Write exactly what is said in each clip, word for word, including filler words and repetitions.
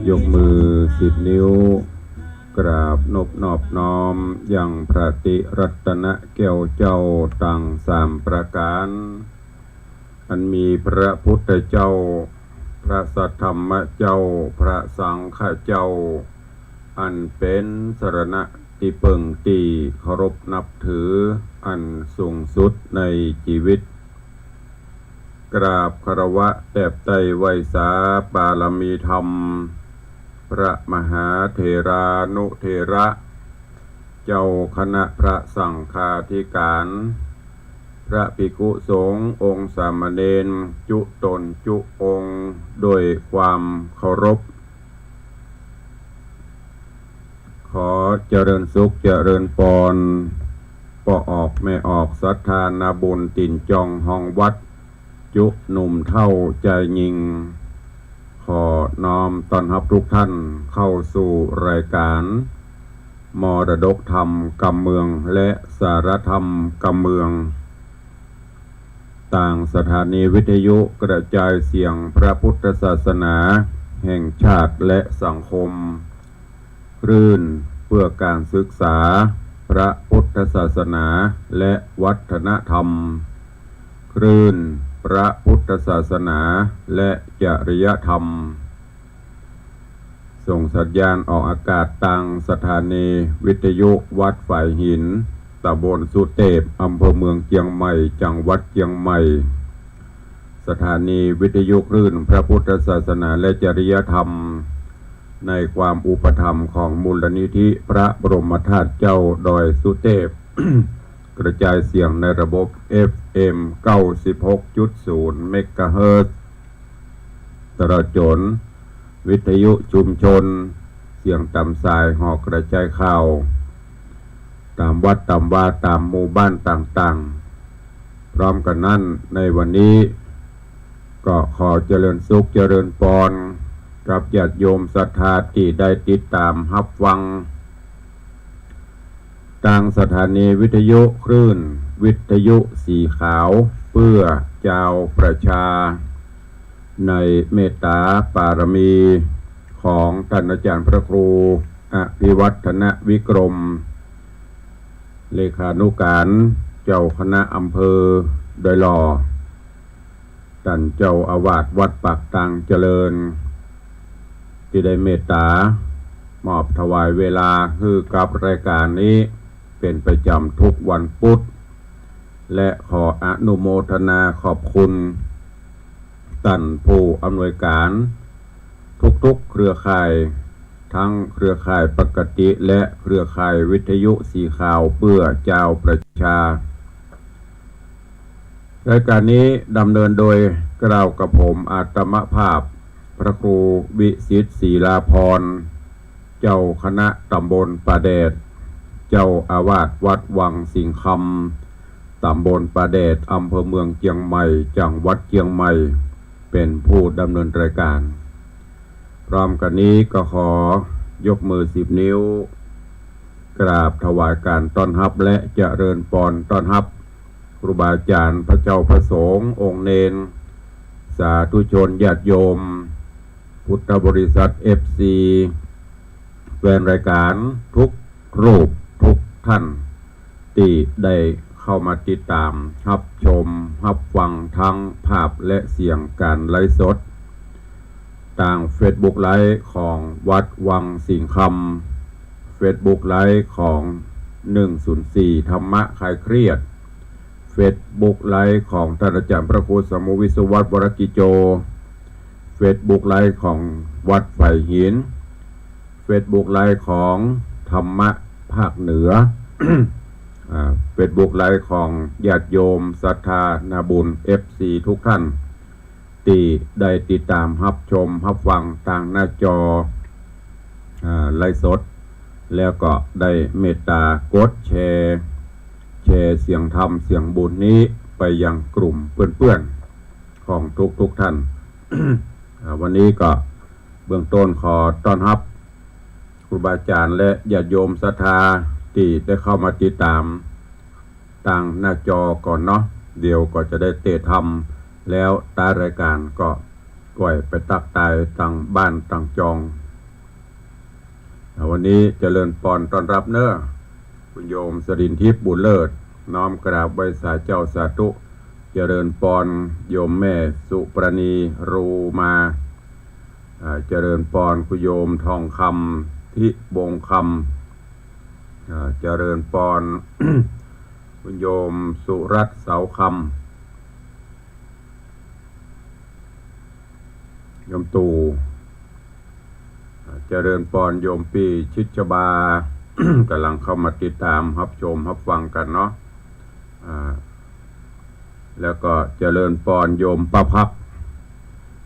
ยกมือสิบนิ้ว กราบนบนอบน้อมยังพระติรัตนแก้วเจ้าตังสามประก๋าน อันมีพระพุทธเจ้า พระสัทธรรมเจ้า พระสังฆเจ้า อันเป๋นสรณะตี้เปิ้งตี้เคารพนับถืออันสูงสุดในจีวิต กราบคารวะแตบไต้ไหว้สาปารมีธรรม พระมหาเถรานุเถระ เจ้าคณะพระสังฆาธิการ พระภิกขุสงฆ์องค์สามเณรจุ๊ต๋นจุ๊องค์ด้วยความเคารพ ขอเจริญสุขเจริญปอน ป้อออกแม่ออกศรัทธานาบุญตี๋นจ่องฮองวัด จุ๊หนุ่มเฒ่าจายญิง ขอน้อมต้อนฮับทุกท่านเข้าสู่รายการมรดกธรรมกำเมืองและสาระธรรมกำเมือง ตางสถานีวิทยุกระจายเสียงพระพุทธศาสนาแห่งชาติและสังคม คลื่นเพื่อการศึกษาพระพุทธศาสนาและวัฒนธรรม คลื่นพระพุทธศาสนาและจริยธรรม ส่งสัญญาณออกอากาศตางสถานีวิทยุวัดฝายหิน ตำบลสุเตพ อำเภอเมืองเจียงใหม่ จังหวัดเจียงใหม่ สถานีวิทยุคลื่นพระพุทธศาสนาและจริยธรรม ในความอุปถัมภ์ของมูลนิธิพระบรมธาตุเจ้าดอยสุเตพ กระจายเสียงในระบบ เอฟเอ็ม เก้าสิบหกจุดศูนย์ เมกะเฮิรตซ์ ตลอดจ๋นวิทยุชุมชน เสียงต๋ามสายหอกระจายข่าว ต๋ามวัดต๋ามวาต๋ามหมู่บ้านต่างๆ พร้อมกั๋นนั้นในวันนี้ ก็ขอเจริญสุขเจริญปอนกับญาติโยมศรัทธาตี้ได้ติดต๋ามฮับฟัง ตางสถานีวิทยุคลื่นวิทยุสีขาวเปื้อจาวประชา ในเมตต๋าปารมีของต้านอาจ๋ารย์พระครูอภิวัฒนวิกรม เลขานุก๋านเจ้าคณะอำเภอดอยหล่อ ต้านเจ้าอาวาสวัดปากตางเจริญ ตี้ได้เมตต๋ามอบถวายเวลาหื้อกับรายก๋านนี้เป๋นประจ๋ำทุกวันปุ๊ด และขออนุโมทนาขอบคุณต้านผู้อำนวยก๋านทุกๆเครือข่าย ตึงเครือข่ายปกติและเครือข่ายวิทยุสีขาวเปื้อจาวประชา รายก๋านนี้ดำเนินโดยเกล้ากับผมอาตมภาพ พระครูวิสิทธิ์ ศิลาภรณ์ เจ้าคณะตำบลป่าแดด เจ้าอาวาสวัดวังสิงห์คำ ตำบลป่าแดด อำเภอเมืองเจียงใหม่ จังหวัดเจียงใหม่ เป๋นผู้ดำเนินรายก๋าน พร้อมกั๋นนี้ก็ขอยกมือสิบนิ้ว กราบถวายก๋านต้อนฮับและเจริญปอนต้อนฮับ ครูบาอาจ๋ารย์ พระเจ้าพระสงฆ์ องค์เณร สาธุชนญาติโยม พุทธบริษัท เอฟซี แฟนรายก๋านทุกรูปทุกท่าน ตี้ได้เข้ามาติดต๋ามฮับชมฮับฟังตึงภาพและเสียงก๋านไลฟ์สด ตางเฟซบุ๊กไลฟ์ของวัดวังสิงห์คำ เฟซบุ๊กไลฟ์ของ หนึ่งศูนย์สี่ ธรรมะคลายเครียด เฟซบุ๊กไลฟ์ของต้านอาจ๋ารย์พระครูสมุห์ วิศวัตร วรกิจโจ เฟซบุ๊กไลฟ์ของวัดฝายหิน เฟซบุ๊กไลฟ์ของธรรมะภาคเหนือ อ่า เฟซบุ๊กไลฟ์ของญาติโยมศรัทธานาบุญ เอฟซี ทุกท่าน ตี้ได้ติดต๋ามฮับชมฮับฟังตางหน้าจอ อ่า ไลฟ์สด แล้วก็ได้เมตต๋ากดแชร์ แชร์เสียงธรรมเสียงบุญนี้ไปยังกลุ่มเปื้อนๆ ของทุกๆท่าน อ่า วันนี้ก็เบื้องต้นขอต้อนฮับครูบาอาจ๋ารย์และญาติโยมศรัทธาตี้ได้เข้ามาติดต๋าม ตางหน้าจอก่อนเนาะ เดี๋ยวก็จะได้เตะธรรม แล้วต๊ายรายก๋านก็ก้อยไปตั๊กตายตางบ้านตางจอง วันนี้เจริญปอนต้อนฮับเน้อ คุณโยมสรินทิพย์ บุญเลิศ น้อมกราบไหว้สาเจ้าสาธุ เจริญปอนโยมแม่สุปราณี รูมา อ่า เจริญปอนคุณโยมทองคำ ทิวงศ์คำ อ่า เจริญปอน คุณโยมสุรัตน์ เสาคำ โยมตู่ อ่า เจริญปอนโยมปี้ชิดชบา ก่ำลังเข้ามาติดต๋ามฮับชมฮับฟังกั๋นเนาะ อ่า แล้วก็เจริญปอนโยมป้าพัก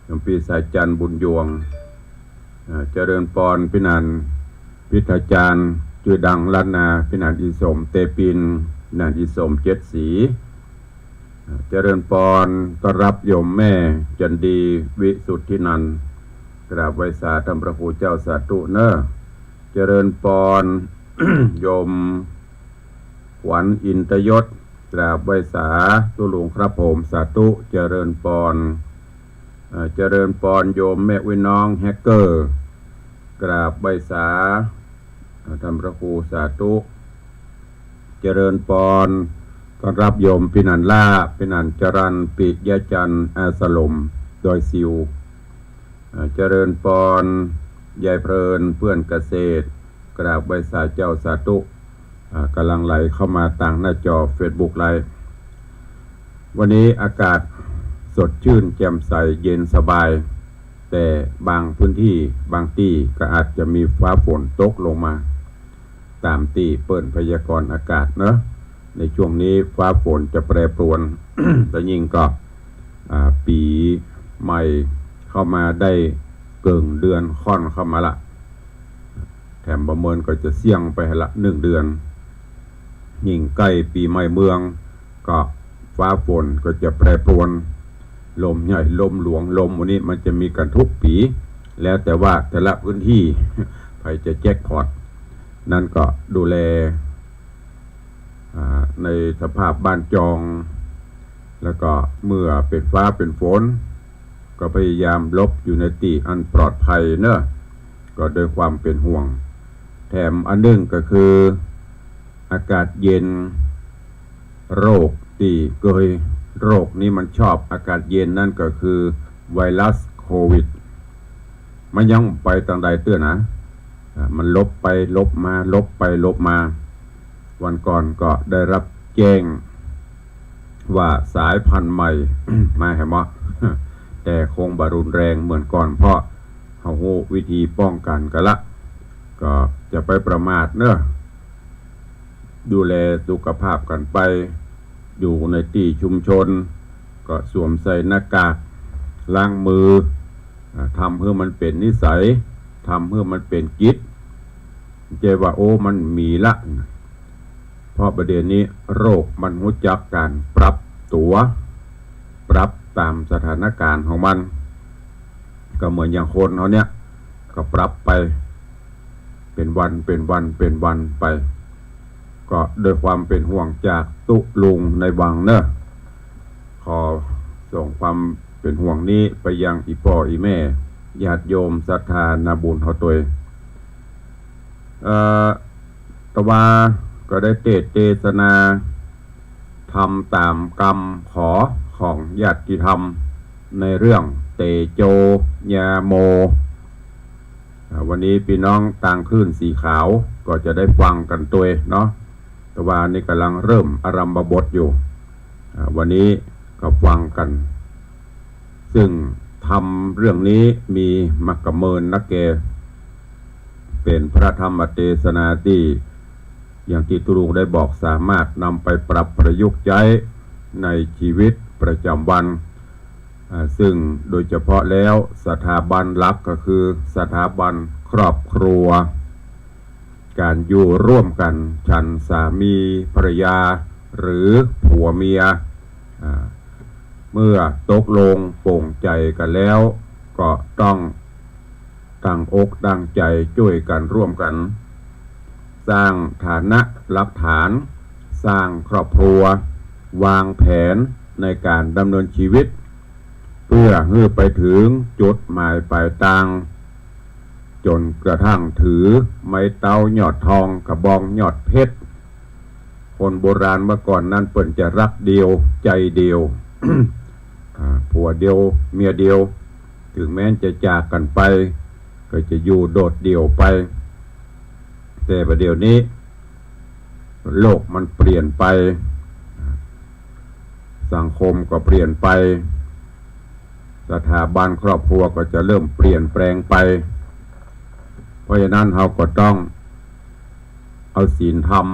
โยมปี้สายจันทร์ บุญยวง อ่า เจริญปอนปี้หนาน พิธาจารย์จื้อดังล้านนา ปี้หนานอีสม เตปิน ปี้หนานอีสม เจ็ดสี อ่า เจริญปอนต้อนฮับโยมแม่จันดี วิสุทธินันท์ กราบไหว้สาต้านพระครูเจ้าสาธุเน้อ เจริญปอน โยมขวัญอินทยศ กราบไหว้สาธุลุงครับผม สาธุ เจริญปอน เอ่อ เจริญปอนโยมแม่อุ๊ยน้องแฮกเกอร์ กราบไหว้สา อ่า ต้านพระครู สาธุ เจริญปอนต้อนฮับโยมปี้หนานล้า ปี้หนานจรัญ ปิยะจันทร์ อาสลม ดอยสิว อ่า เจริญปอนยายเพลิน เพื่อนเกษตร กราบไหว้สาเจ้าสาธุ อ่า ก่ำลังไหลเข้ามาตางหน้าจอเฟซบุ๊กไลฟ์ วันนี้อากาศสดชื่นแจ่มใสเย็นสบาย แต่บางพื้นที่บางตี้ก็อาจจะมีฟ้าฝนตกลงมา ต๋ามตี้เปิ้นพยากรณ์อากาศเนาะ ในช่วงนี้ฟ้าฝนจะแปรปรวน แต่ยิ่งก็ อ่า ปี๋ใหม่เข้ามาได้เกิ่งเดือนค่อนเข้ามาละ แถมบ่าเมินก็จะเสี้ยงไปหั้นละหนึ่งเดือน ยิ่งใก้ปี๋ใหม่เมือง ก็ฟ้าฝนก็จะแปรปรวน ลมใหญ่ ลมหลวง ลมอันนี้มันจะมีกั๋นทุกปี๋ แล้วแต่ว่าแต่ละพื้นที่ ใผจะแจ็คพอต นั้นก็ดูแล อ่า ในสภาพบ้านจอง แล้วก็เมื่อเป๋นฟ้าเป๋นฝน ก็พยายามหลบอยู่ในตี้อันปลอดภัยเนาะ ก็ด้วยความเป๋นห่วง แถมอันนึ่งก็คือ อากาศเย็น โรคตี้เกย โรคนี้มันชอบอากาศเย็น นั้นก็คือไวรัสโควิด มันยังไปตางใดเตื้อนะ อ่า มันหลบไปหลบมา หลบไปหลบมา วันก่อนก็ได้ฮับแจ้งว่าสายพันธุ์ใหม่ มาแหมเนาะ แต่คงบ่รุนแรงเหมือนก่อน เพราะเฮาฮู้วิธีป้องกั๋นกั๋นละ ก็จะไปประมาทเนาะ ดูแลสุขภาพกั๋นไป อยู่ในตี้ชุมชน ก็สวมใส่หน้ากาก ล้างมือ อ่า ทำหื้อมันเป๋นนิสัย ทำหื้อมันเป๋นกิจ บ่ใจ้ว่า โอ้ มันมีละ เพราะบ่าเดี่ยวนี้โรคมันฮู้จักก๋านปรับตั๋ว ปรับต๋ามสถานก๋ารณ์ของมัน ก็เหมือนอย่างคนเฮาเนี่ย ก็ปรับไป เป๋นวัน เป๋นวัน เป๋นวันไป ก็ด้วยความเป๋นห่วงจากตุ๊ลุงในวังเนาะ ขอส่งความเป๋นห่วงนี้ไปยังอี่ป้ออี่แม่ ญาติโยมศรัทธานาบุญเฮาตวย เอ่อ ตะวาก็ได้เตสน์เตสนา ทำต๋ามกำขอของญาติธรรม ในเรื่องเตโจยาโม อ่า วันนี้ปี้น้องตางคลื่นสีขาวก็จะได้ฟังกั๋นตวยเนาะ ตะวานี้ก่ำลังเริ่มอารัมภบทอยู่ อ่า วันนี้ก็ฟังกั๋น ซึ่งธรรมเรื่องนี้มีมากะเมินนักแก เป๋นพระธรรมเตสนาตี้ อย่างตี้ตุ๊ลุงได้บอก สามารถนำไปปรับประยุกต์ใจ๊ในชีวิตประจำวัน อ่า ซึ่งโดยเฉพาะแล้วสถาบันหลักก็คือสถาบันครอบครัว ก๋านอยู่ร่วมกั๋น ฉันสามีภรรยา หรือผัวเมีย อ่า เมื่อตกลงปลงใจ๋กั๋นแล้ว ก็ต้องตั้งอกตั้งใจ๋จ้วยกั๋นร่วมกั๋น สร้างฐานะหลักฐาน สร้างครอบครัว วางแผนในก๋านดำเนินชีวิต เพื่อหื้อไปเถิงจุดหมายปลายตาง จ๋นกระทั่งถือไม้เต๊ายอดทอง กระบองยอดเพชร คนโบราณเมื่อก่อนนั้นเปิ้นจะรักเดียวใจเดียว อ่า ผัวเดียวเมียเดียว เถิงแม้นจะจากกั๋นไป ก็จะอยู่โดดเดี่ยวไป แต่ประเดี๋ยวนี้ โลกมันเปลี่ยนไป สังคมก็เปลี่ยนไป สถาบันครอบครัวก็จะเริ่มเปลี่ยนแปลงไป เพราะฉะนั้นเฮาก็ต้องเอาศีลธรรม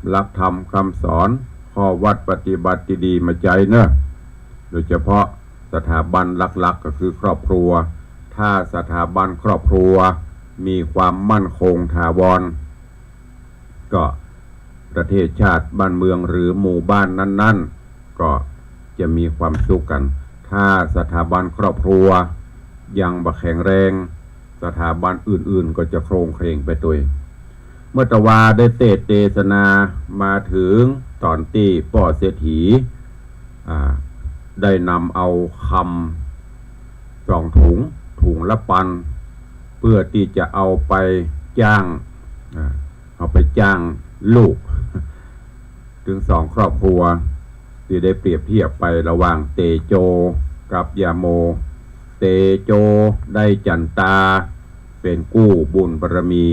หลักธรรมคำสอน ข้อวัดปฏิบัติตี้ดีมาใจ๊เนาะ โดยเฉพาะสถาบันหลักๆ ก็คือครอบครัว ถ้าสถาบันครอบครัวมีความมั่นคงถาวร ก็ประเทศชาติบ้านเมืองหรือหมู่บ้านนั้นๆ ก็จะมีความสุขกั๋น ถ้าสถาบันครอบครัวยังบ่แข็งแรง สถาบันอื่นๆ ก็จะโคลงเคลงไปตวย เมื่อตะวาได้เตสน์เตสนามาเถิงต๋อนตี้ป้อเศรษฐี อ่า ได้นำเอาคำสองถุง ถุงละปัน เพื่อตี้จะเอาไปจ้าง อ่า เอาไปจ้างลูก เถิงสองครอบครัว ตี้ได้เปรียบเทียบไประหว่างเตโจกับยาโม เตโจได้จันตา เป๋นกู้บุญบารมี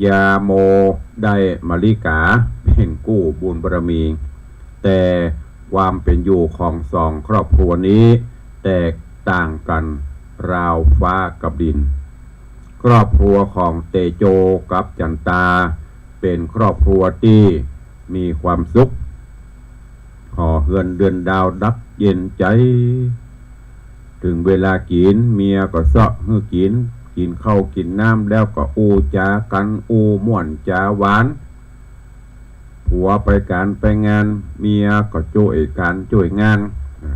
ยาโมได้มะลิกา เป๋นกู้บุญบารมี แต่ความเป๋นอยู่ของสองครอบครัวนี้แตกต่างกั๋นราวฟ้ากับดิน ครอบครัวของเตโจกับจันตา เป๋นครอบครัวตี้มีความสุข หอเฮือนเดือนดาวดับเย็นใจ๋ เถิงเวลากิ๋น เมียก็เซาะหื้อกิ๋น กิ๋นข้าวกิ๋นน้ำแล้วก็อู้จ๋ากั๋น อู้ม่วนจ๋าหวาน ผัวไปก๋านไปงาน เมียก็จ้วยก๋านจ้วยงาน อ่า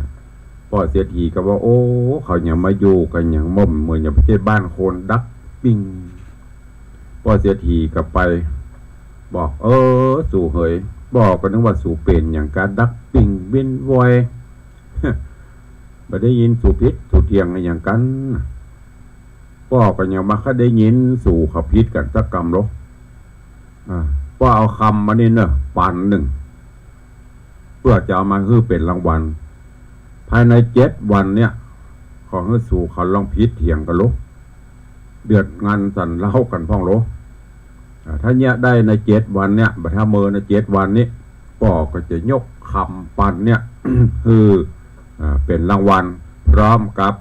ป้อเศรษฐีก็ว่า โอ้ เขาหยังมาอยู่กั๋นหยังบ่เหมือนหยังไปใจ๊บ้านคนดักปิ้ง ป้อเศรษฐีก็ไปบอก เออ สูเหย ป้อก็นึกว่าสูเป๋นหยังกาดักปิ้งวินวอย บ่ได้ยินสูผิดสูเถียงอะหยังกั๋น ป้อก็ยังบ่ค่อยได้ยินสูเขาผิดกั๋นสักกำโล อ่า ป้อเอาคำมานี่เนาะ ปันนึ่ง เปื้อจะเอามาหื้อเป๋นรางวัล ภายในเจ็ดวันเนี่ย ขอหื้อสูเขาลองผิดเถียงกั๋นโล เดือดงันสันเล้ากั๋นพ่องโล อ่า ถ้าเยียะได้ในเจ็ดวันเนี่ย บ่ถ้าเมินในเจ็ดวันนี้ ป้อก็จะยกคำปันเนี่ย หื้อ อ่า เป๋นรางวัล พร้อมกับ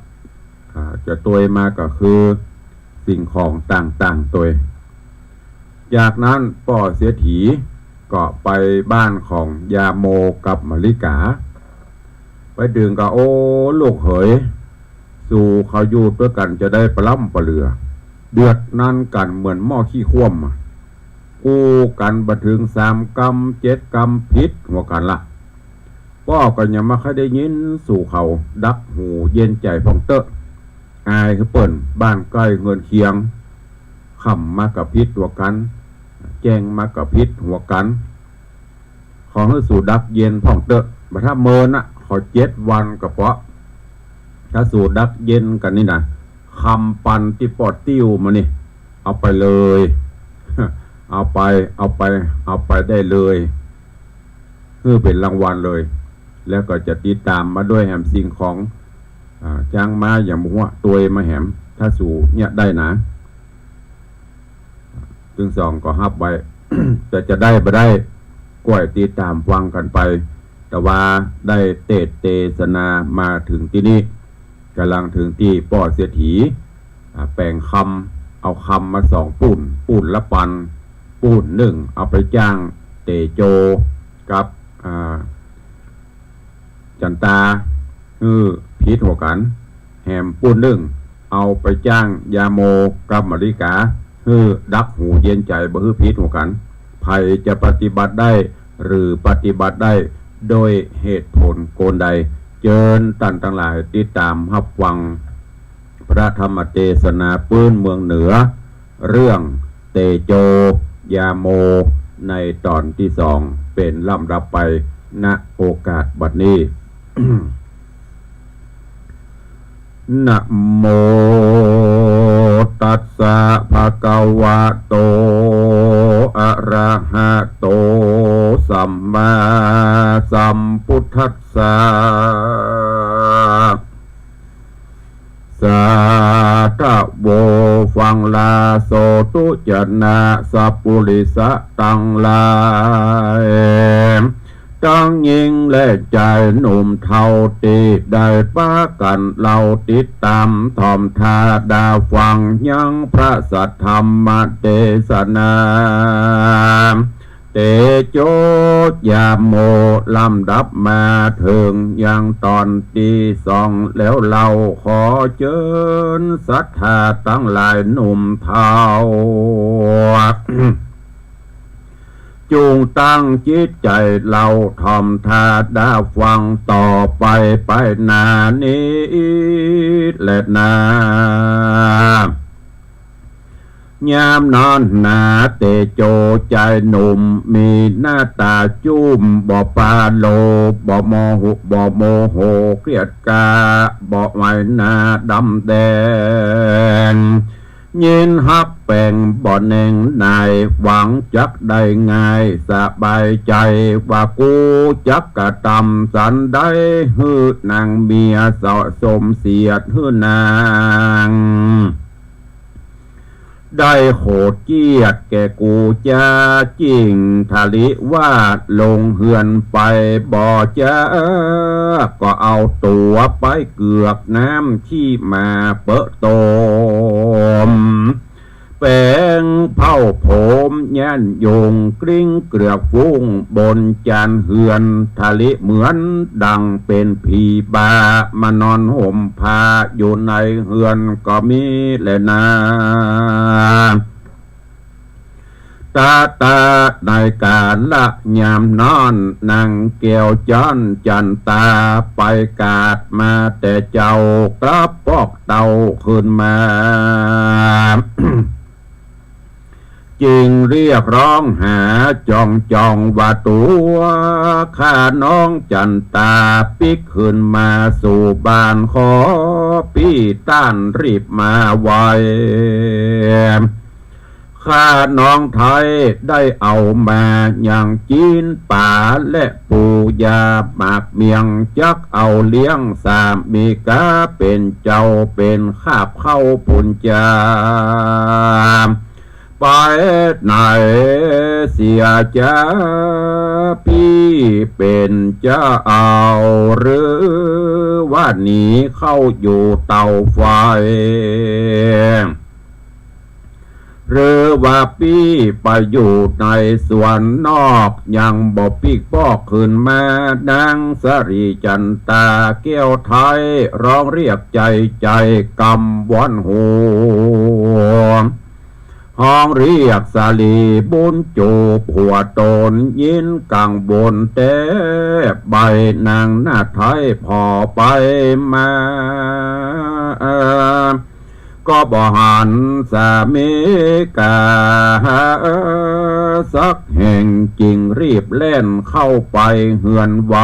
อ่า จะตวยมาก็คือสิ่งของต่างๆ ตวย จากนั้นป้อเศรษฐีก็ไปบ้านของยาโมกับมะลิกา ไปเถิงก็ โอ้ ลูกเหย สูเขาอยู่ตวยกั๋นจะได้ปะล้ำปะเหลือ เดือดงันกั๋นเหมือนหม้อขี้คว่ำอะ อู้กั๋นบ่เถิงสามกำเจ็ดกำผิดหัวกั๋นละ ป้อก็ยังบ่ค่อยได้ยินสูเขาดักหูเย็นใจ๋พ่องเต๊อะ อายหื้อเปิ้น บ้านใก้เฮือนเคียง ค่ำมาก็ผิดหัวกั๋น แจ้งมาก็ผิดหัวกั๋น ขอหื้อสูดักเย็นพ่องเต๊อะ บ่ถ้าเมินนะ ขอเจ็ดวันก็เปาะ ถ้าสูดักเย็นกั๋นนี่นะ คำปันตี้ป้อติ้วมานี่ เอาไปเลย เอาไป เอาไป เอาไปได้เลย หื้อเป๋นรางวัลเลย แล้วก็จะติดต๋ามมาด้วยแหมสิ่งของ อ่า จ๊างม้าอย่างบ่ฮู้ตวยมาแหม ถ้าสูเยียะได้นะ ตึงสองก็ฮับไว้ แต่จะได้บ่ได้ ก้อยติดต๋ามฟังกั๋นไป แต่ว่าได้เตสน์เตสนามาเถิงตี้นี่ ก่ำลังเถิงตี้ป้อเศรษฐี อ่า แป๋งคำ เอาคำมาสองปู้น ปู้นละปัน ปู้นนึ่งเอาไปจ้างเตโจกับ อ่า จันตา หื้อผิดหัวกั๋น แหมปู้นนึ่งเอาไปจ้างยาโมกับมะลิกา หื้อดักหูเย็นใจ๋ บ่หื้อผิดหัวกั๋น ใผจะปฏิบัติได้ หรือปฏิบัติได้โดยเหตุผลโกนใด เจิญต้านตังหลายติดต๋ามฮับฟัง พระธรรมเตสนาปื๊นเมืองเหนือ เรื่องเตโจยาโม ในต๋อนตี้สอง เป๋นลำดับไป ณ โอกาสบัดนี้ นะโมตัสสะ ภ ภะคะวะโต อะระหะโต สัมมาสัมพุทธัสสะ สาธะโว ฟังลาโสธุ จะนะสัปปุริสะตังหลาย ตังญิงและจายหนุ่มเฒ่า ตี้ได้ปากั๋นเล่าติดต๋ามถ่อมถ้าดาฟังยังพระสัทธรรมเตสนา เตโช ยาโม ลำดับมาเถิงยังต๋อนตี้สองแล้วเล่า ขอเจิญศรัทธาตังหลายหนุ่มเฒ่า จุ่งตั้งจิตใจ๋เล่าถ่อมถ้าดาฟังต่อไปไปหน้านี้แลนา ยามนั้นนา เตโชจายหนุ่มมีหน้าต๋าจุ้ม บ่ปาโลภ บ่โมโห บ่โมโห เกลียดก๊า บ่ไหวหน้าดำแดง ยินฮักแป๋ง บ่แหน่งไหน หวังจักได้ง่ายสบายใจ๋ ว่ากูจักกระตำสันใด หื้อนางเมียเสาะสมเสียดหื้อนาง ได้โขดเกียรติแก่กูจา จิ่งทะลิวาดลงเฮือนไป บ่จา ก็เอาตั๋วไปเกือกน้ำขี้หมาเปอะตม แป๋งเผ้าผมย่านยุง กลิ้งเกลือกฟุ้งบนจานเฮือน ทะลิเหมือนดังเป๋นผีบ้ามานอนห่มผ้าอยู่ในเฮือนก็มีแลนา ตาตาในกาละยามนั้น นางแก้วจ้อนจั๋นตา ไปกาดมาแต่เจ๊ากลับปอกเต้าคืนมา จึงเรียกร้องหาจ่องจ่องว่า ตั๋วข้าน้องจั๋นตาปิ๊กคืนมาสู่บ้าน ขอปี้ต้านรีบมาไว ข้าน้องไท้ได้เอามายังจีนป๋าและปูยาหมากเมี่ยง จักเอาเลี้ยงสามีก๋า เป๋นเจ้าเป๋นคาบเข้าปูนจา ไปไหนเสียจา ปี้เป๋นเจ้าหรือว่าหนีเข้าอยู่เต้าไฟ หรือว่าปี้ไปอยู่ในสวนนอก ยังบ่ปิ๊กปอกคืนมา นางสะหลีจั๋นตาแก้วไท้ ฮ้องเรียกใจ๋ใจ๋กำวอนฮู ฮ้องเรียกสะหลีบุญจูผัวต๋น ยินกังวลแต๊ใบ นางหน้าไท้ผ่อไปมา ก็บ่หันสามีก๋าสักแห่ง จึงรีบแล่นเข้าไปเฮือนไว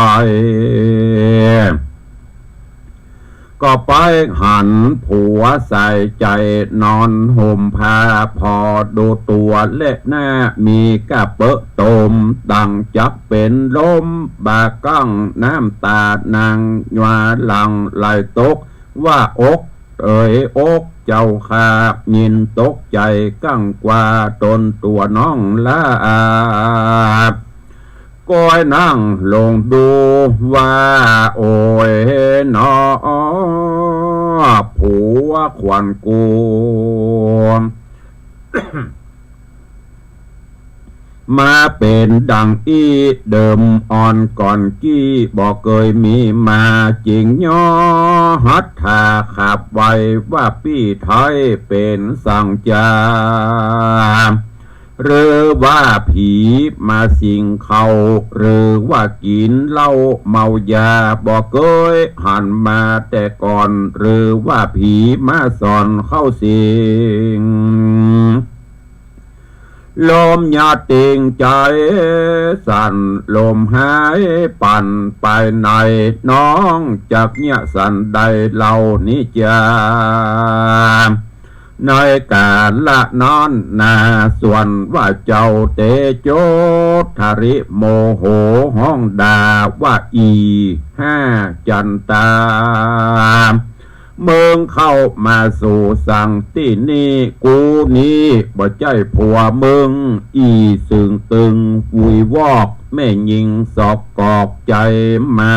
ก็ไปหันผัวใส่ใจ๋นอนห่มผ้า ผ่อดูตั๋วและหน้ามีก๋าเปอะตม ดังจักเป๋นลม บ่ากั้งน้ำต๋านางหยวาหลั่งไหลตก ว่าอกเอ๋ยอกเจ้าข้า ยินตกใจ๋กังวา ตนตั๋วน้องลา ก้อยนั่งลงดูว่า โอยหนอ ผัวขวัญกู มาเป๋นดังอี้เดิมอ่อนก่อนกี้ บ่เกยมีมา จึงย่อหัตถาขับไวว่า ปี้ไท้เป๋นสังจา หรือว่าผีมาสิงเข้า หรือว่ากิ๋นเหล้าเมายา บ่เกยหันมาแต่ก่อน หรือว่าผีมาสอนเข้าสิง ลมยาติงใจ๋สั่น ลมหายปั่นไปใน น้องจักเยียะสันใดเล่านี้จา ในก๋าละนั้นนา ส่วนว่าเจ้าเตโจทริโมโหฮ้องด่าว่า อี่ ห้า จันตา มึงเข้ามาสู่สังตี้นี่ กูนี้บ่ใจ้ผัวมึง อี่ เซิ่งตึงวุยวอก แม่ญิงสอกกอกใจ๋มา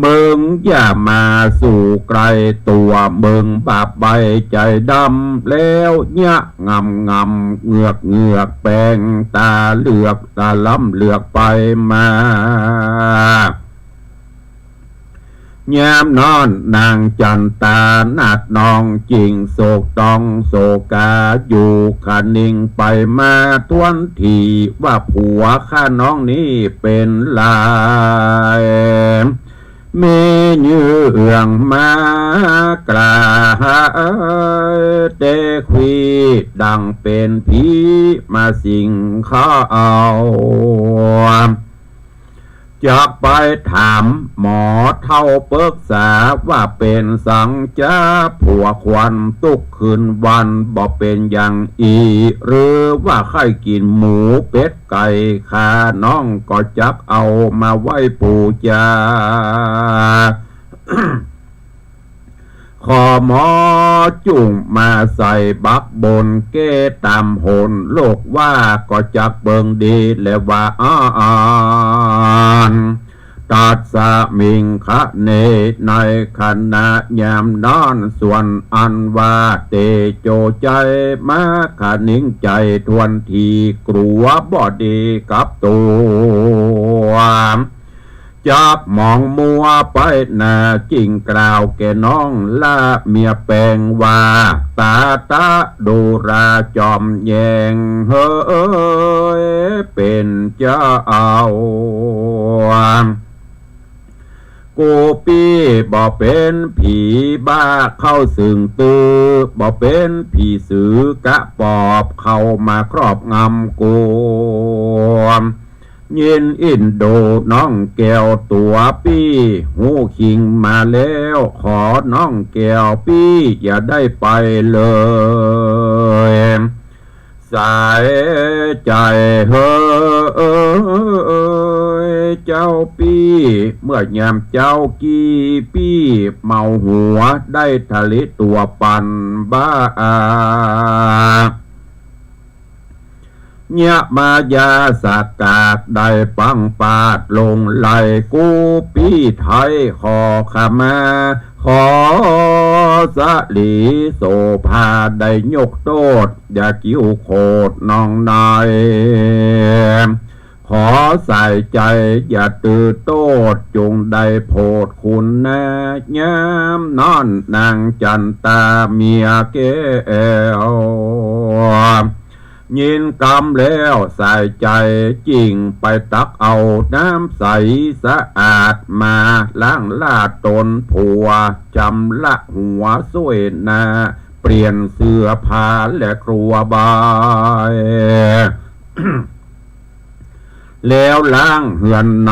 มึงอย่ามาสู่ใก้ตั๋ว มึงบาปใบ้ใจ๋ดำ แล้วเยียะงำงำ เงือกเงือก แป๋งต๋าเหลือก ต๋าล้ำเหลือกไปมา ยามนั้นนางจันตานาดนอง จิ่งโศกตองโศกาอยู่ คะนิงไปมาถ้วนที ว่าผัวข้าน้องนี้เป๋นลาย มีเยื่องมากล้า เตขวีดังเป๋นผีมาสิงข้าเอา จักไปถามหมอเฒ่าปึกษา ว่าเป๋นสังจาผัวควัน ตุ๊กคืนวันบ่เป๋นอย่างอี้ หรือว่าใค่กิ๋นหมูเป็ดไก่ ข้าน้องก็จักเอามาไหว้ปู๋จา ขอหมอจุ่งมาใส่บักบน แก้ต๋ามหนโลกว่า ก็จักเปิงดีแลว่าอ่อน ตัสมิงคะเน ในขณะยามนั้น ส่วนอันว่าเตโจใจ๋มาคะนิงใจ๋ถ้วนที กั๋วบ่ดีกับตั๋ว จักมองมัวไปหน้า จิ่งกล่าวแก่น้องละเมียแป๋งว่า ตาตะดูราจอมแยง เฮยเป๋นเจ้า กูปี้บ่เป๋นผีบ้าเข้าเซิ่งตื้อ บ่เป๋นผีสือกะปอบเข้ามาครอบงำกู ยินอินดูน้องแก้วตั๋วปี้ ฮู้คิงมาแล้ว ขอน้องแก้วปี้อย่าได้ไปเลย สายใจ๋เฮย เจ้าปี้ เมื่อยามเจ๊ากี้ปี้เมาหัว ได้ทะเลตั๋วปันบ้า เยียะมายาสากาดได้ปังปาดลงไหล่ กูปี้ไท้ขอขมา ขอสะหลีโสภาได้ยกโต้ษ อย่ากิ้วโขดน้องนาย ขอสายใจ๋อย่าตื้อโต้ษ จุ่งได้โผดคุณนายามนั้นนางจันตาเมียแก้ว ยินกำแล้วสายใจ๋จิ่งไปตักเอาน้ำใสสะอาดมาล้างลาดต๋นผัว จำละหัวส้วยหน้า เปลี่ยนเสื้อผ้าและครัวบาย แล้วล้างเฮือนใน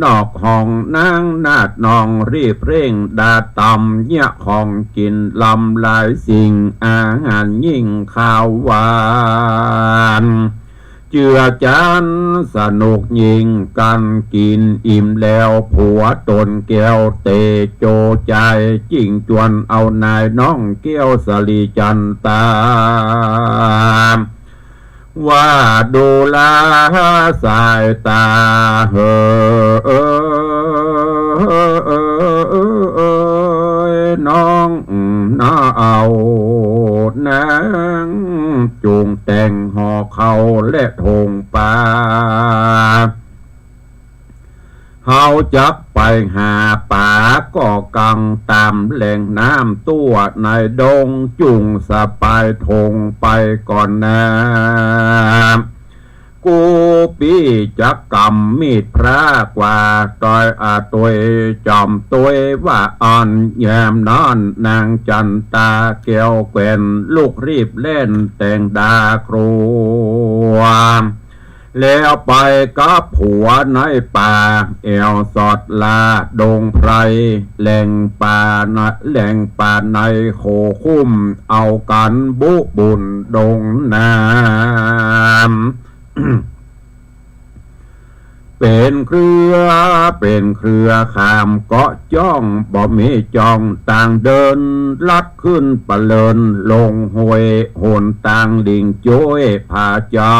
นอกห้องนางนาดนองรีบเร่งดาตำ เยียะของกิ๋นลำหลายสิ่งอาหารยิ่งคาวหวาน เจือจานสนุกยิ่งกั๋นกิ๋นอิ่มแล้ว ผัวต๋นแก้วเตโจใจ๋จิ่งจวนเอานายน้องแก้วสะหลีจันตา ว่าดูราสายต๋าเฮย น้องนาเอานาง จุ่งแต่งห่อข้าวและถงปลา เฮาจักไปหาป๋าก่อกังต๋ามแหล่งน้ำตั้วในดง จุ่งสะปายถงไปก่อนนา กูปี้จักก๋ำมีดพระกว่าตอยอาตวยจอมตวยว่าอั้น ยามนั้นนางจันตาแก้วแควนลุกรีบแล่นแต่งดาครัว แล้วไปกับผัวในป่า แอ่วสอดหล้าดงไพร แหล่งป่าใน แหล่งป่าในโขคุ้ม เอากั๋นบุบุ่นดงน้ำ เป๋นเครือ เป๋นเครือข้ามเกาะจ้อง บ่มีจ้องตางเดิน ลัดขึ้นปะเลินลงห้วย หนตางหลิงโจ๊ยผาจา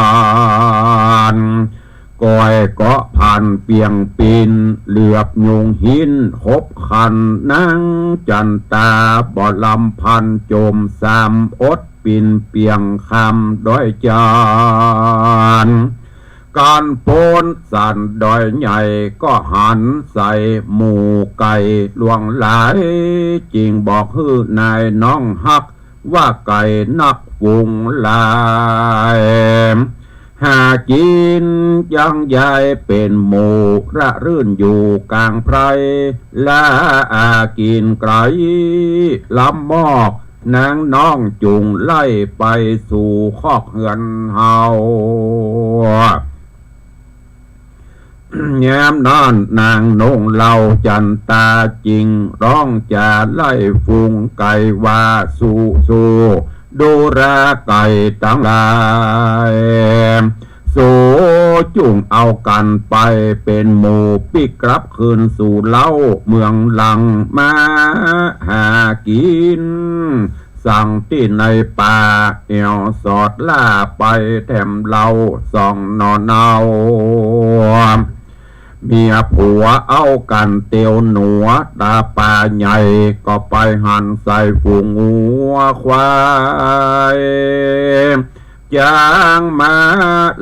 ร ก้อยเกาะผ่านเปียงปิน เหลือบยุงหินหบคัน นางจั๋นตาบ่ลำพัน โจมสามอด ปิ่นเปียงข้ามดอยจาน ก๋านป๊นสันดอยใหญ่ ก็หันใส่หมู่ไก่หลวงหลาย จึงบอกหื้อนายน้องฮัก ว่าไก่นักฝูงหลาย หากิ๋นยังยายเป๋นหมู่ ระรื่นอยู่ก๋างไพร ละอากิ๋นไก๋ลำมอก นางน้องจุ่งไล่ไปสู่คอกเฮือนเฮา ยามนั้นนางนงเหล่าจั๋นตาจึงร้องจ๋าไล่ฝูงไก่ว่า สู สู ดูราไก่ตังหลาย สูจุ่งเอากั๋นไปเป๋นหมู่ ปิ๊กกลับคืนสู่เล้าเมืองหลัง มาหากิ๋นสังตี้ในป่า แอ่วสอดหล้าไปแถมเล้าสองหน่อเนา เมียผัวเอากั๋นเตียวหนัว ต๋าป่าใหญ่ก็ไปหันใส่ฝูงงัวควาย จ๊างม้า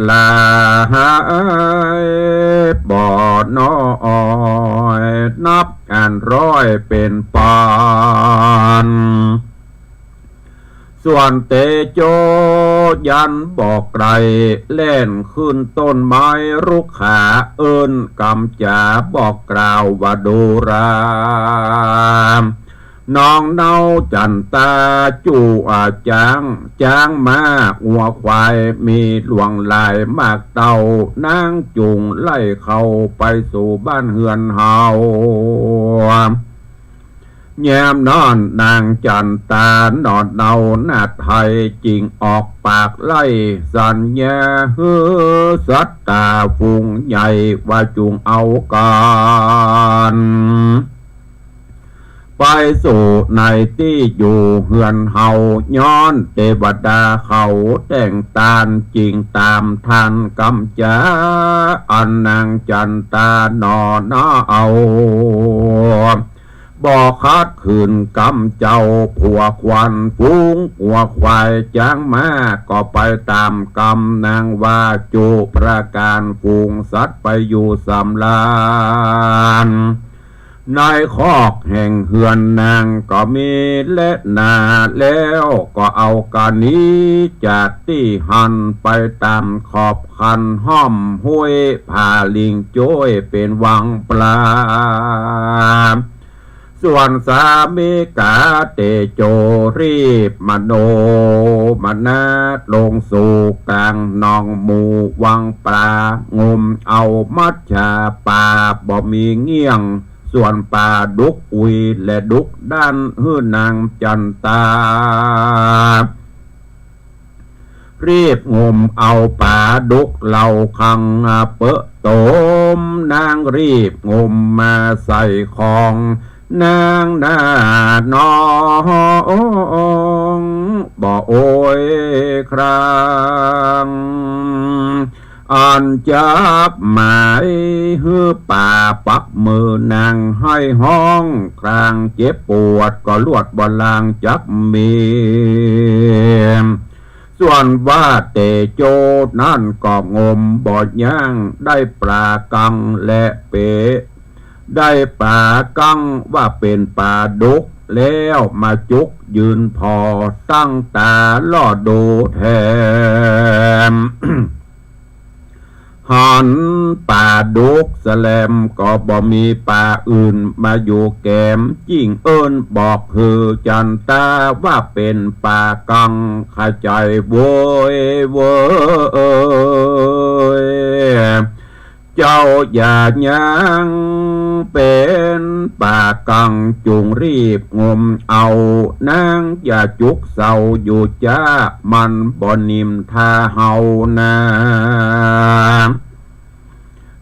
หลายบ่น้อย นับอันร้อยเป๋นปาน ส่วนเตโจยันบ่ไก๋ แล่นขึ้นต้นไม้รุกขา เอิ้นกำจ๋าบอกกล่าวว่า ดูรา น้องเนาจั๋นตา จู้อาจ๊าง จ๊างม้างัวควาย มีหลวงหลายมากเต้า นางจุ่งไล่เข้าไปสู่บ้านเฮือนเฮา ยามนั้นนางจั๋นตาหนอเนาหน้าไทย จึงออกปากไล่สัญญา หื้อสัตตาฝูงใหญ่ ว่าจุ่งเอากั๋น ไปสู่ในตี้อยู่เฮือนเฮา ย้อนเตวดาเขาแต่งตาน จึงต๋ามทันกำจ๋า อันนางจั๋นตาหนอเนา บ่ขัดขืนกำเจ้า ผัวควันฝูงงัวควายจ๊างม้า ก็ไปต๋ามกำนางว่า จุประก๋าน ฝูงสัตว์ไปอยู่สำราญ ในคอกแห่งเฮือนนางก็มีแลนา แล้วก็เอากั๋นหนีจากตี้หั้น ไปต๋ามขอบคันห้อมห้วยผาลิงโจ๊ยเป๋นวังปลา ส่วนสามิก๋าเตโจรีบมโนมนา ลงสู่ก๋างหนองหมู่วังปลา งมเอามัจฉาป๋าบ่มีเงี้ยง ส่วนป๋าดุกอุยและดุกด้าน หื้อนางจั๋นตา รีบงมเอาป๋าดุกเหล่าคังเปอะตม นางรีบงมมาใส่ของ นางหน้าน้อง บ่โอยครั้ง อันจับหมายหื้อป๋าปักมือนางไห้ฮ้อง ครางเจ็บปวดก็ลวดบ่ลางจักมี ส่วนว่าเตโจนั้นก็งมบ่ยั้ง ได้ป๋ากังและเป๋ ได้ป๋ากังว่าเป๋นป๋าดุก แล้วมาจุกยืนผ่อตั้งต๋าล่อดูแถม หันป๋าดุกแสลมก็บ่มีป๋าอื่นมาอยู่แกม จึ่งเอิ้นบอกหื้อจันตาว่าเป๋นป๋ากัง ขะใจ๋โว้ยโว้ย เจ้าอย่ายังเป๋นป๋ากัง จุ่งรีบงมเอา นางอย่าจุกเศร้าอยู่จ๊า มันบ่นิมทาเฮานา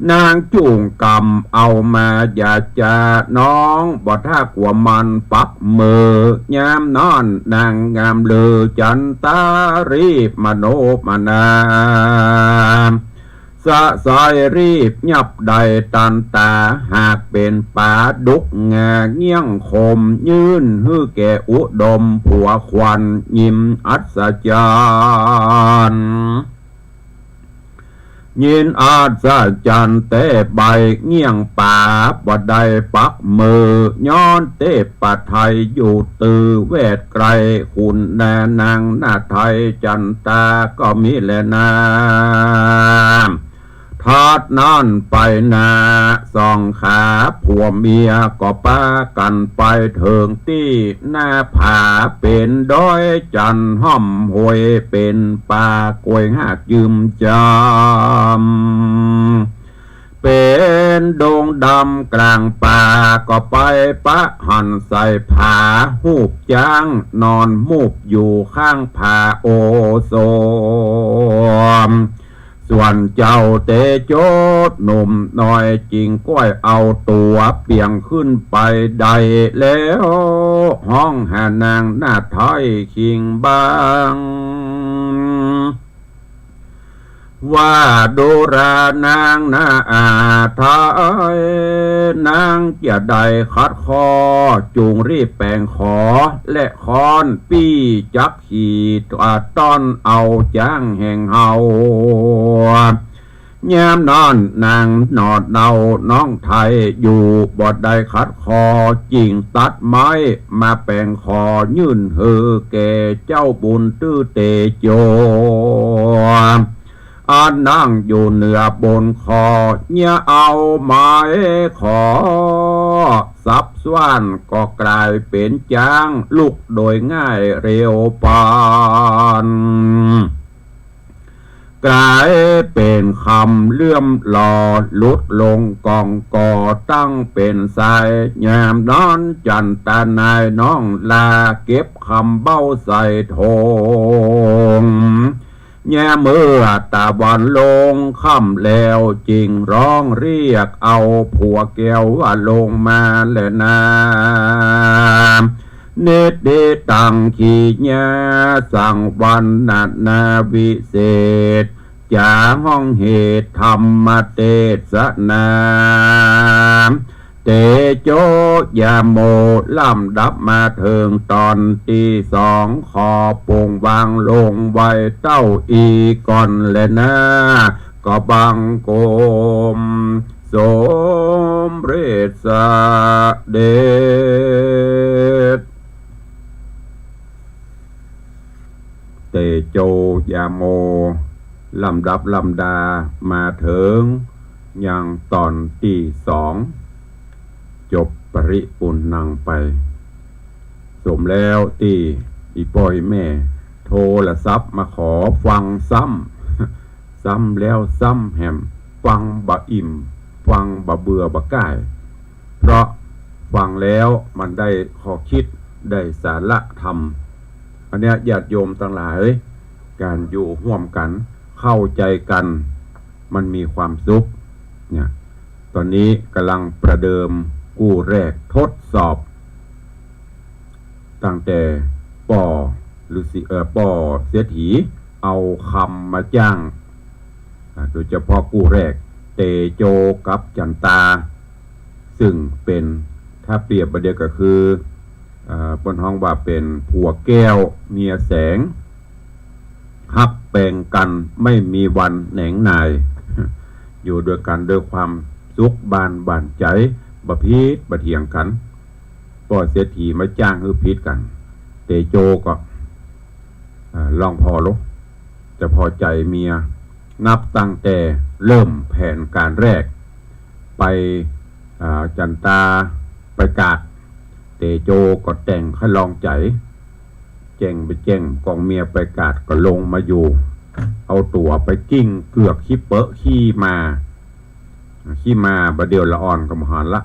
นางจุ่งกำเอามาอย่าจ้า น้องบ่ถ้ากลัวมันปักเมอ ยามนั้นนางงามลือจันตา รีบมโนมนา สะสายรีบยับได้ตันตา หากเป๋นป๋าดุกงาเงี้ยงคม ยื่นหื้อแก่อุดมผัวขวัญ ยินอัศจรรย์ ยินอัศจรรย์แต๊ใบเงี้ยงป๋า บ่ได้ปักเมอ ย้อนเตปะไทยอยู่ตื้อแวดไกล ขุนนานางนาไทยจันตาก็มีแลนา ถัดนั้นไปนาสองขาผัวเมียก็ปากั๋นไปเถิงตี้หน้าผา เป๋นดอยจันทร์ฮ่อมห้วย เป๋นป่ากล้วยหากยืมจำ เป๋นดงดำก๋างป่า ก็ไปปะหันใส่ผา ฮูปจ๊างนอนมูบอยู่ข้างผาโอโศม ส่วนเจ้าเตโจหนุ่มน้อย จึงก้อยเอาตั๋วเปียงขึ้นไปได้ แล้วฮ้องหานางนาไทยคิงบาง ว่าดูราวนางนาอาไทย นางจะได้ขัดข้อ จุ่งรีบแป๋งขอ และค้อนปี้จัก ขี่ตาต้อนเอาจ๊างแห่งเฮา ยามนั้นนางหนอดเนาน้องไทยอยู่ บ่ได้ขัดข้อ จึ่งตัดไม้มาแป๋งขอ ยื่นหื้อแก่เจ้าบุญตื้อเตโจ อันนั่งอยู่เหนือบนคอ เยียะเอาไม้ขอสับส้าน ก็ก๋ายเป๋นจ๊างลุกโดยง่ายเร็วปาน ก๋ายเป๋นคำเลื่อมหล่อ หลุดลงก่องก่อตั้งเป๋นสาย ยามนั้นจันตานายน้องลา เก็บคำเบ้าใส่โถง เยียะเมื่อตะวันลงค่ำแล้ว จึงฮ้องเรียกเอาผัวแก้วว่าลงมาแลนา นิติตัง ขีญาสังวรรณนาวิเศษ จ๋าฮ้องเหตุธรรมเตสนา เตโจยาโม ลำดับมาเถิงต๋อนตี้สอง ขอปงวางลงไว้เต้าอี้ก่อนแลนา ก็บังคมสมเร็จเสด็จ เตโจยาโม ลำดับลำดามาเถิงยังต๋อนตี้สอง จบปริปุณณังไป สมแล้วตี้อี่ป้ออี่แม่โทรศัพท์มาขอฟังซ้ำ ซ้ำแล้วซ้ำแหม ฟังบ่อิ่ม ฟังบ่เบื่อบ่ก้าย เพราะฟังแล้วมันได้ข้อคิด ได้สาระธรรม อันเนี้ยญาติโยมตังหลาย ก๋านอยู่ฮ่วมกั๋น เข้าใจ๋กั๋น มันมีความสุข เนี่ย ต๋อนนี้ก่ำลังประเดิมกู้แรกทดสอบ ตั้งแต่ป้อฤๅษี เอ่อ ป้อเศรษฐีเอาคำมาจ้าง อ่า โดยเฉพาะกู้แรกเตโจกับจันตา ซึ่งเป๋น ถ้าเปรียบบ่าเดี่ยวก็คือ เอ่อ เปิ้นฮ้องว่าเป๋นผัวแก้วเมียแสง ฮักแปงกั๋นไม่มีวันแหนงหน่าย อยู่ด้วยกั๋นด้วยความสุขบานบานใจ๋ บ่ผิดบ่เถียงกั๋น ป้อเศรษฐีมาจ้างหื้อผิดกั๋น เตโจก็ เอ่อ ลองผ่อลง จะผ่อใจ๋เมีย นับตั้งแต่เริ่มแผนก๋านแรก ไป อ่า จั๋นตาไปกาด เตโจก็แต่งค่อยลองใจ๋ แจ้งไปแจ้งกองเมียไปกาดก็ลงมาอยู่ เอาตั๋วไปกลิ้งเกือกขี้เปอะขี้มา ขี้มาบ่าเดี่ยวละอ่อนก็บ่หันละ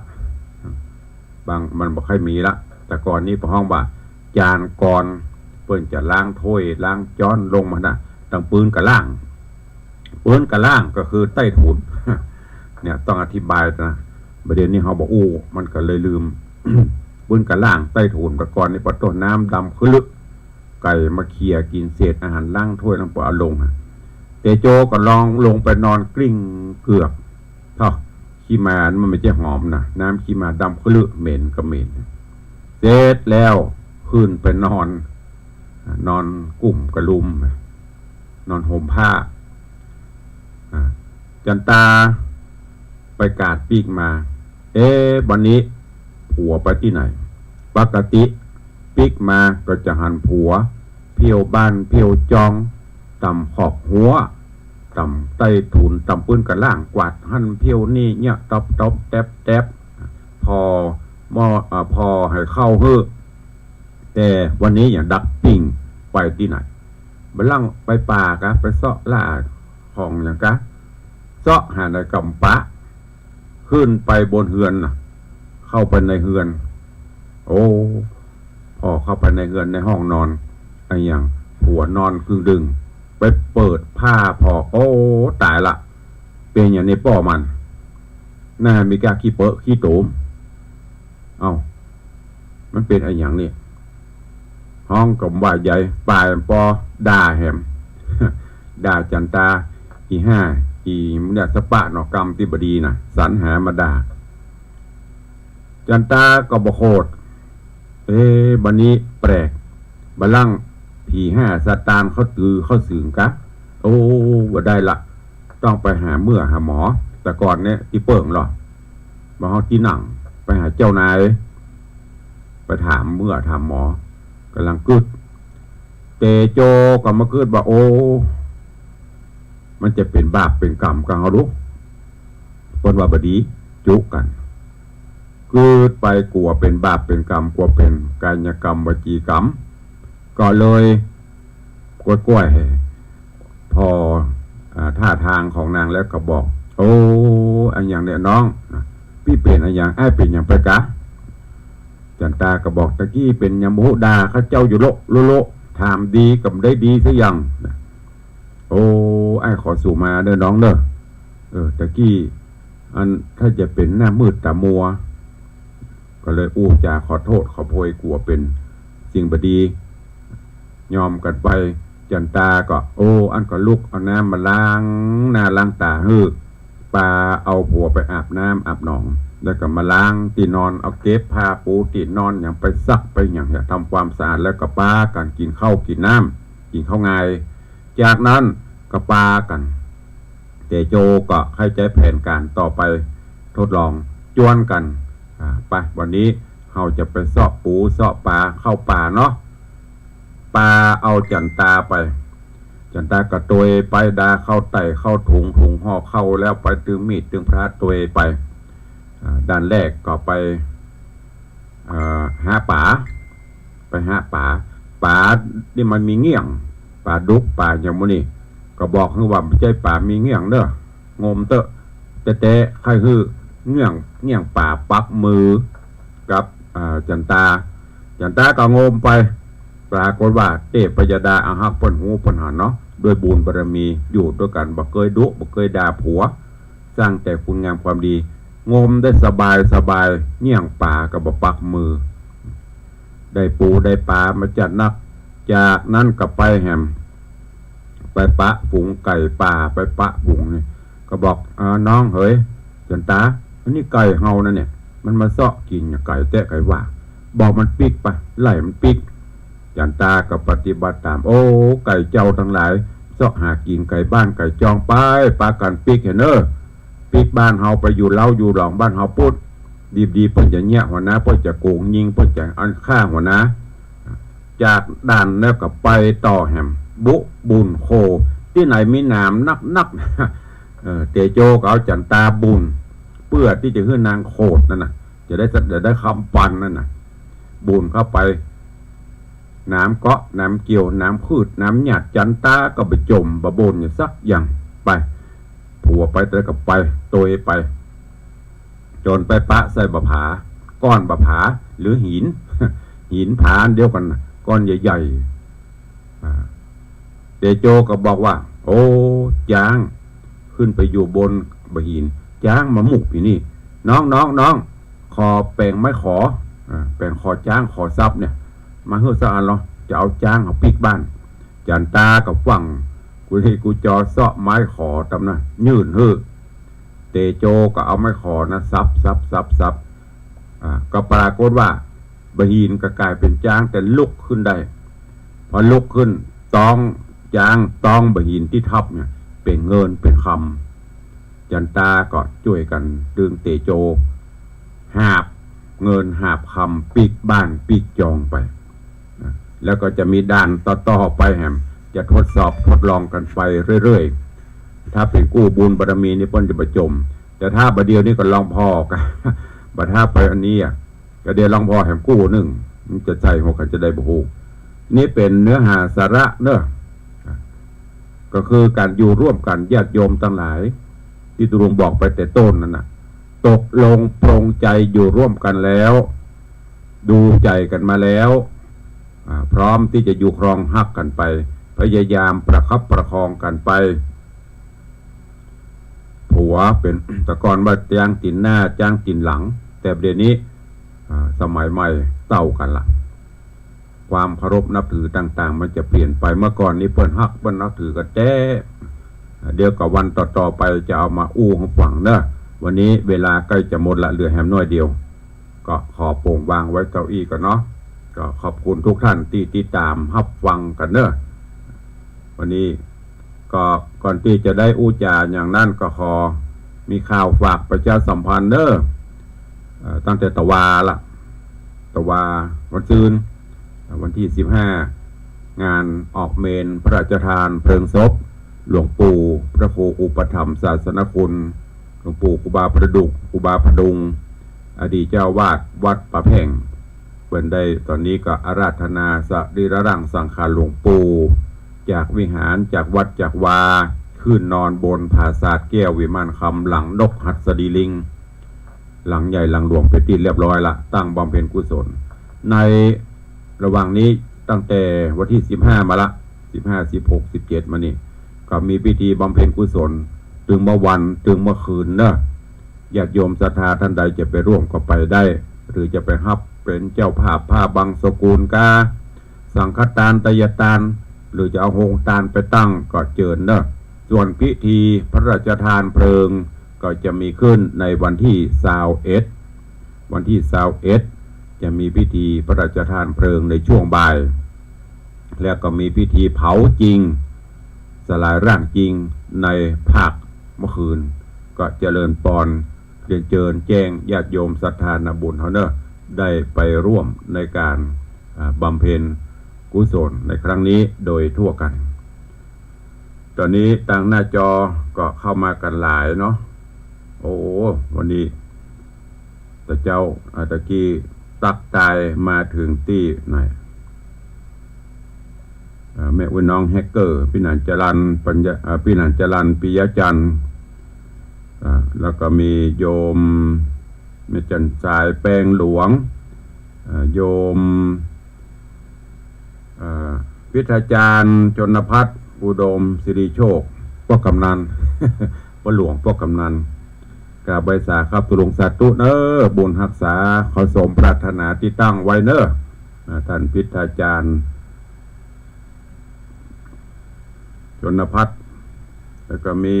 บาง มันบ่ค่อยมีละ แต่ก่อนนี้เปิ้นฮ้องว่าจานกร เปิ้นจะล้างถ้วยล้างจ๊อนลงมานะ ตังปืนกะล่าง ปืนกะล่างก็คือใต้ถุน เนี่ยต้องอธิบายนะ บ่าเดี่ยวนี้เฮาบ่อู้ มันก็เลยลืม ปืนกะล่างใต้ถุน แต่ก่อนนี้ปะโต้ น้ำดำคลึ ไก่มาเขี่ยกิ๋นเศษอาหารล้างถ้วยล้างปอเอาลงอะ เตโจก็ลองลงไปนอนกลิ้งเกือก เท่า ขี้มามันบ่ใจ้หอมนะ น้ำขี้มาดำคลึ เหม็นก็เหม็น เสร็จแล้วขึ้นไปนอน นอนกุ้มกะลุม นอนห่มผ้า อ่า จั๋นตาไปกาดปิ๊กมา เอ๊ะ วันนี้ผัวไปตี้ไหน ปกติปิ๊กมาก็จะหันผัวเผี้ยวบ้านเผี้ยวจอง ต๋ามขอกฮั้ว ต๋ามใต้ถุน ต๋ามปืนกะล่าง กวาดหั้นเผี้ยวนี่เนี่ย ต๊อบต๊อบแต๊บแต๊บ ผ่อหม้อ อ่า ผ่อไหข้าวหื้อ แต่วันนี้อย่างดักปิ้ง ไปตี้ไหน บ่าล่างไปป่ากะ ไปเซาะล่าของอย่างกะ เซาะหาในก๋ำปะ ขึ้นไปบนเฮือนน่ะ เข้าไปในเฮือน โอ้ พอเข้าไปในเฮือนในห้องนอน อะหยัง ผัวนอนครึ่งดึง ไปเปิดผ้าผ่อ โอ้ ต๋ายละ เป๋นอย่างนี้ป้อมัน หน้ามีก้าขี้เปอะขี้โตม เอ้า มันเป๋นอะหยังนี่ ฮ้องก็บ่าใหญ่ ปายปอด่าแหม ด่าจั๋นตา อีห่า อีเนี่ย สะปะเนาะ กรรมตี้บ่ดีน่ะ สรรหามาด่า จั๋นตาก็บ่โขด เอ๊ะ บัดนี้แปลก บ่าล่างผีห่าซาตานเข้าตือเข้าสึงกะ โอ้ บ่ได้ละ ต้องไปหาเมื่อหาหมอ แต่ก่อนเนี่ยตี้เปิ้งหรอ บ่าฮ้องตี้หนัง ไปหาเจ้านาย ไปถามเมื่อถามหมอ ก่ำลังกึ๊ด เตโจก็มากึ๊ดว่า โอ้ มันจะเป๋นบาปเป๋นกรรมกั๋นเอาลูก เปิ้นว่าบ่ดี จุกั๋น กึ๊ดไปกั๋วเป๋นบาปเป๋นกรรม กั๋วเป๋นกายกรรมวจีกรรม ก็เลย ก้วยๆ ผ่อ อ่า ท่าตางของนางแล้วก็บอก โอ้ อะหยังเนี่ยน้อง ปี้เป๋นอะหยัง อ้ายเป๋นหยังไปกะ จั๋นตาก็บอก ตะกี้เป๋นหยังบ่ฮู้ ด่าเข้าเจ้าอยู่โละโละโละ ถามดีก็บ่ได้ดีสักอย่าง โอ้ อ้ายขอสูมาเน่อน้องเน่อ เออ ตะกี้ อัน ถ้าจะเป๋นหน้ามืดต๋ามัว ก็เลยอู้จ๋าขอโต้ษขอโพยกั๋วเป๋นสิ่งบ่ดี ยอมกั๋นไป จั๋นตาก็ โอ้ อันก็ลุกเอาน้ำมาล้างหน้าล้างต๋าหื้อ ปาเอาผัวไปอาบน้ำอาบหนอง แล้วก็มาล้างตี้นอน เอาเก็บผ้าปูตี้นอนหยังไปซักไปหยัง ทำความสะอาด แล้วก็ปากั๋นกิ๋นข้าวกิ๋นน้ำ กิ๋นข้าวงาย จากนั้นก็ปากั๋น เตโจก็ใค่ใจ๊แผนก๋านต่อไป ทดลองจวนกั๋น อ่า ไป วันนี้เฮาจะไปเซาะปูเซาะป๋าเข้าป่าเนาะ ปาเอาจั๋นตาไป จั๋นตาก็ตวยไป ดาเข้าใต้เข้าถุง ถุงห่อข้าวแล้ว ไปตึงมีดตึงพระตวยไป อ่า ด้านแรกก็ไป เอ่อ หาป๋า ไปหาป๋า ป๋านี่มันมีเงี้ยง ป๋าดุก ป๋าหยังหมู่นี้ ก็บอกหื้อว่าบ่ใจ้ป๋ามีเงี้ยงเน่อ งมเต๊อะ แต่ๆ ใค่หื้อเงี้ยง เงี้ยงป๋าปักมือกับ เอ่อ จั๋นตา จั๋นตาก็งมไป ปรากฏว่าเตพยดาอาฮักเปิ้นฮู้เปิ้นหันเนาะ ด้วยบุญบารมี อยู่ตวยกั๋น บ่เกยดุ บ่เกยด่าผัว สร้างแต่คุณงามความดี งมได้สบายสบาย เงี้ยงป๋าก็บ่ปักมือ ได้ปูได้ป๋ามาจัดนัก จากนั้นก็ไปแหม ไปปะฝูงไก่ป่า ไปปะฝูงนี่ ก็บอก อ่า น้องเหย จั๋นตา อันนี้ไก่เฮานั่นเนี่ย มันมาเซาะกิ๋นไก่แต๊ไก่ว่า บอกมันปิ๊กไป ไล่มันปิ๊ก จั๋นตาก็ปฏิบัติต๋าม โอ้ ไก่เจ้าตังหลาย เซาะหากิ๋นไก่บ้านไก่จองไป ปากั๋นปิ๊กเหียเน่อ ปิ๊กบ้านเฮาไปอยู่เล้าอยู่หลองบ้านเฮาปู๊ด ดีๆ เปิ้นจะเยียะหัวหน้า เปิ้นจะโก๋งยิง เปิ้นจะอันฆ่าหัวหน้า จากด้านแล้วก็ไปต่อแหม บุบุญโค ตี้ไหนมีหนามนักๆ เออ เตโจก็เอาจั๋นตาบุ่น เปื้อตี้จะหื้อนางโขดนั่นน่ะ จะได้ จะได้คำปันนั่นน่ะ บุ่นเข้าไป หนามเกาะ หนามเกี่ยว หนามขูด หนามหยัด จั๋นตาก็บ่จ่ม บ่บ่นหยังสักอย่าง ไป ผัวไปแต่ก็ไป โตยไป จ๋นไปปะใส่บ่าผา ก้อนบ่าผา หรือหิน หินผาอันเดียวกั๋นน่ะ ก้อนใหญ่ๆ อ่า เตโจก็บอกว่า โอ้ จ๊าง ขึ้นไปอยู่บนบ่าหิน จ๊างมามุกปี้นี่ น้อง น้อง น้อง ขอแป๋งไม้ขอ อ่า แป๋งขอจ๊าง ขอทรัพย์เนี่ย มาหื้อสักอันลอ จะเอาจ๊างเอาปิ๊กบ้าน จั๋นตาก็ฟั่ง กุลีกุจอเซาะไม้ขอตำนะ ยื่นหื้อ เตโจก็เอาไม้ขอนะ สับ สับ สับ สับ อ่า ก็ปรากฏว่า บ่าหินก็ก๋ายเป๋นจ๊าง แต่ลุกขึ้นได้ พอลุกขึ้น ต๊องจ๊าง ต๊องบ่าหินตี้ทับเนี่ย เป๋นเงินเป๋นคำ จั๋นตาก็จ้วยกั๋นดึงเตโจ หาบเงินหาบคำปิ๊กบ้านปิ๊กจองไป นะ แล้วก็จะมีด่านต่อๆ ไปแหม จะทดสอบทดลองกั๋นไปเรื่อยๆ ถ้าเป๋นกู้บุญบารมีนี่เปิ้นจะบ่จ่ม แต่ถ้าบ่าเดี่ยวนี้ก็ลองผ่อกั๋น บ่าถ้าไปอันนี้อะ ก็เดี๋ยวลองผ่อแหมกู้นึ่ง มันจะใจ้หัวกั๋นจะได้บ่ฮู้ นี่เป๋นเนื้อหาสาระเนาะ ก็คือก๋านอยู่ร่วมกั๋น ญาติโยมตังหลาย ตี้ตุ๊ลุงบอกไปแต่ต้นนั่นน่ะ ตกลงปรงใจ๋อยู่ร่วมกั๋นแล้ว ดูใจ๋กั๋นมาแล้ว อ่า พร้อมตี้จะอยู่ครองฮักกั๋นไป พยายามประคับประคองกั๋นไป ผัวเป๋น แต่ก่อนว่าจ๊างตี๋นหน้า จ๊างตี๋นหลัง แต่บ่าเดี่ยวนี้ อ่า สมัยใหม่เต้ากั๋นละ ความเคารพนับถือต่างๆ มันจะเปลี่ยนไป เมื่อก่อนนี้เปิ้นฮักเปิ้นนับถือกั๋นแต๊ เดี๋ยวก็วันต่อๆ ไปจะเอามาอู้หื้อฟังเนาะ วันนี้เวลาใก้จะหมดละ เหลือแหมน้อยเดียว ก็ขอโป่งวางไว้เต้าอี้ก่อนเนาะ ก็ขอบคุณทุกท่านตี้ติดต๋ามฮับฟังกั๋นเนาะ วันนี้ก็ก่อนตี้จะได้อู้จ๋าอย่างนั้น ก็ขอมีข่าวฝากประชาสัมพันธ์เนาะ เอ่อ ตั้งแต่ตะวาละ ตะวาวันซืน วันตี้สิบห้า งานออกเมรุพระราชทานเพลิงศพหลวงปู่พระครูอุปถัมภ์ศาสนคุณ หลวงปู่ครูบาประดุก ครูบาพดุง อดีตเจ้าอาวาสวัดป่าแพ่ง เปิ้นได้ ต๋อนนี้ก็อาราธนาสรีระร่างสังขารหลวงปู่ จากวิหาร จากวัด จากวา ขึ้นนอนบนผาสาทแก้ววิมานคำ หลังนกหัสดีลิง หลังใหญ่หลังหลวงเป๋นตี้เรียบร้อยละ ตั้งบำเพ็ญกุศล ในระหว่างนี้ตั้งแต่วันตี้สิบห้ามาละ สิบห้า สิบหก สิบเจ็ด มานี่ ก็มีพิธีบำเพ็ญกุศล ตึงเมื่อวัน ตึงเมื่อคืนเนาะ ญาติโยมศรัทธาท่านใดจะไปร่วมก็ไปได้ หรือจะไปฮับเป๋นเจ้าภาพผ้าบังสกุลกา สังฆทาน ไตรยทาน หรือจะเอาโฮงตานไปตั้งก็เจิญเนาะ ส่วนพิธีพระราชทานเพลิงก็จะมีขึ้นในวันตี้ซาวเอ็ด วันตี้ซาวเอ็ด จะมีพิธีพระราชทานเพลิงในช่วงบ่าย แล้วก็มีพิธีเผาจริง สลายร่างจริงในภาคเมื่อคืน ก็เจริญปอน เรียนเจิญแจ้งญาติโยมศรัทธานาบุญเฮาเนาะ ได้ไปร่วมในก๋าน อ่า บำเพ็ญกุศลในครั้งนี้โดยทั่วกั๋น ต๋อนนี้ตางหน้าจอก็เข้ามากั๋นหลายเนาะ โอ้ วันนี้ ตะเจ้า อ่า ตะกี้ตั๊กทายมาเถิงตี้ไหน อ่า แม่อุ๊ยน้องแฮกเกอร์ พี่หนานจรัญปัญญา อ่า พี่หนานจรัญปิยะจันทร์ อ่า แล้วก็มีโยมแม่จันทร์สายแปงหลวง อ่า โยม อ่า พิธาจารย์ชนพัฒน์ อุดมสิริโชค ป้อกำนัน ป้อหลวง ป้อกำนัน กราบไหว้สาครับตุ๊ลุง สาธุเนาะ บุญฮักษา ขอสมปรารถนาตี้ตั้งไว้เนาะ อ่า ท่านพิธาจารย์ชนพัฒน์ แล้วก็มี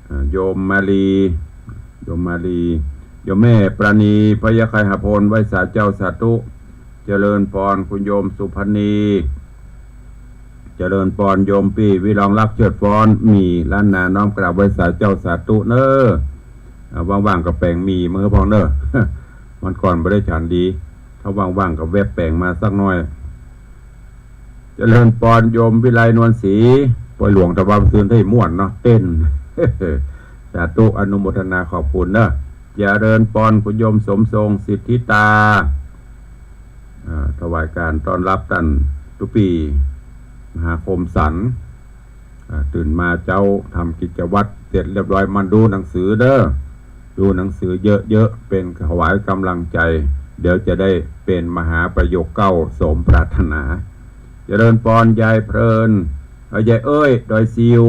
อ่า โยมมาลี โยมมาลี โยมแม่ปราณี พยาไคหพล ไหว้สาเจ้า สาธุ เจริญปอน คุณโยมสุพรรณี เจริญปอน โยมปี้วิรองรัก เชิดฟ้อน มีล้านนา น้อมกราบไหว้สาเจ้า สาธุเนาะ อ่า ว่างๆ ก็แป๋งหมี่มาหื้อพ่องเนาะ วันก่อนบ่ได้ฉันดี ถ้าว่างๆ ก็แวบแป๋งมาสักหน่อย เจ จริญปอนโยมวิไลนวลศรี ปอยหลวงตะวันซืนไทยม่วนเนาะ เต้น สาธุ อนุโมทนาขอบคุณเนอะ เจริญปอนคุณโยมสมทรงสิทธิตา อ่า ถวายการต้อนรับต้านตุ๊ปี้ มหาคมสันต์ อ่า ตื่นมาเจ๊าทำกิจวัตรเสร็จเรียบร้อย มาดูหนังสือเด้อ ดูหนังสือเยอะๆ เป๋นถวายก๋ำลังใจ๋ เดี๋ยวจะได้เป๋นมหาประโยคเก้าสมปรารถนา เจริญปอนยายเพลิน เอ่อ ยายเอ้ย ดอยซิว